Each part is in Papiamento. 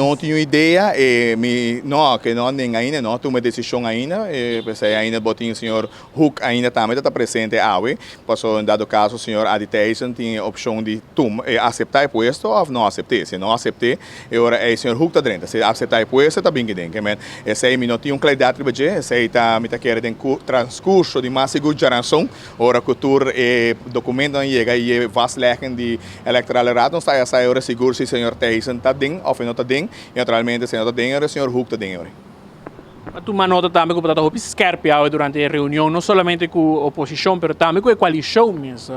no tin un idea, e mi no, ke no a nenga ainda, no a tuma e desishon ainda, e p'esei ainda bo tin señor Hoek ainda tambe ta ta presente awe, paso en dado caso señor Adi Thijssen tin e opcion di tuma, e acepta e puesto of no acept'é. Si e no acept'é, e ora ei señor Hoek ta drenta. Si e acepta e puesto e ta bin kiden. Ke men, esei mi no tin un claridad riba dje, esei ta mi ta kere den transcurso di mas sigur djaranson, ora cu tur e documentonan yega y e vastlegging di Electorale Raad nos ta haya sa e ora sigur si señor Thijssen ta den of e no ta den, y naturalmente si e no ta den e ora señor Hoek ta den e ora. A tuma nota tambe ku bo ta hopi skerpi awe durante e reunion, no solamente ku oposishon pero tambe ku e koalishon mes.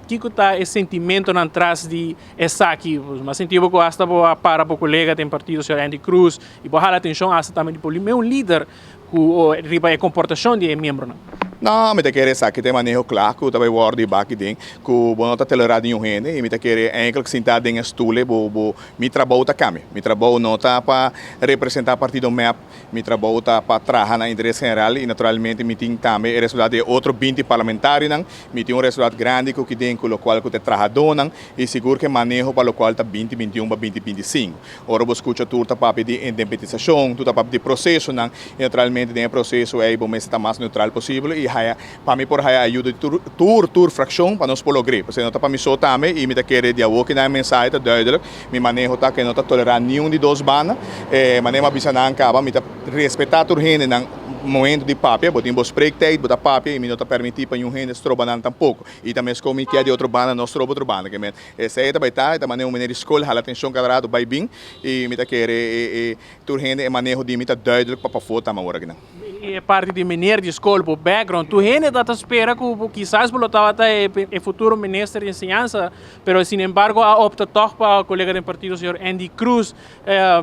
Kiko ta e sentimentonan tras di esaki? Mi a sinti bo ku asta bo a para bo kolega den partido señor Andy Cruz i bo a hala atenshon asta tambe di por un lider ku riba e komportashon di e miembronan. No, mi ta kere esaki ta e maneho kla ku ta bai wòrdu i baki den ku bo no ta tolerá niun hende i mi ta kere enkelt sinta den e stul ei bo bo Mi trabou ta cambia. Mi trabou no ta pa representa partido mep, mi trabou ta pa traha na interes general y naturalmente mi tin tambe e responsabilidad di e otro 20 parlamentarionan, mi tin un responsabilidad grandi cu kiden cu locual cu ta e trahadonan y sigur cu e maneho pa locual ta 2021 pa 2025. Ora bo scucha tur ta papia di indepentisacion, tur ta papia di procesonan y naturalmente den e proceso ey bo mester ta mas neutral posibel y haya Pa mi por haya ayuda di tur tur tur fraccion pa nos por logr'é. Pasobra no ta pa mi so tambe y mi ta kere di awor kinan e mensahe ta duidelijk. Mi maneho ta ke no ta tolerá niun di dos banda. E manera mi a bisa nan caba mi ta respetá tur hende nan momento di papia. Bo tin bo spreektijd, bo ta papia y mi no ta permití pa niun hende stroba nan tampoco. Y ta mesco mi kier di otro banda no stroba otro banda. Ke men esey ta bay ta, e ta manera un meneer di scol hala atencion cada rato bay bin y mi ta kere e tur hende e maneho di mi ta duidelijk pa pafó tama awor akinan. E parti di meneer di skol, bo background, tur hende ta ta spera ku bo kisas bo lo tabata e futuro minister di enseñansa, pero sin embargo a opta tòg pa kolega den partido señor Endy Croes.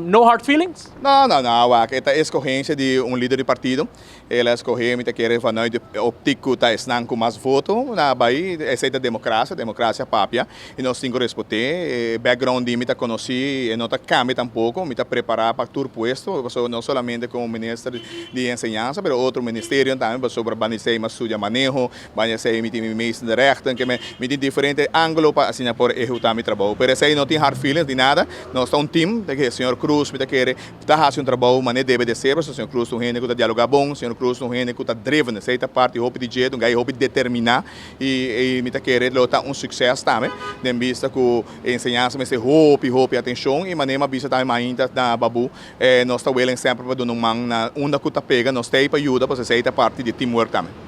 No hard feelings? No, no, no, wak, e ta eskohensia di un lider di partido. El a eskohe, mi ta kere vanuit de optiek ku ta esnan ku mas voto na bai, esei ta demokrasia, demokrasia papia i nos tin ku respot'é. E background di mi ta konosí, e no ta kambia tampoko, mi ta prepará pa tur puesto, pasobra no solamente komo minister di enseñansa, pero otro ministerionan tambe, pasobra banda esei mi a studia maneho, banda esei mi tin mi meester de rechten, ke mi tin diferente ángulo pa asina por ehekutá mi trabou. Pero esei no tin hard feelings ni nada, nos ta un team, señor Croes mi ta kere ta hasi un trabou manera debe de ser, pasobra señor Croes ta un hende ku ta dialogá bon, señor Croes ta un hende ku ta driven, esei ta parti hopi di dje, ta un gai hopi determiná i mi ta kere lo ta un sukses tambe den bista ku e enseñansa mester hopi hopi atenshon i manera mi a bisa tambe mainta na Babu nos ta willing semper pa duna un man na unda ku ta pega, nos ta ei pa yuda pasobra esei ta parti di teamwork tambe.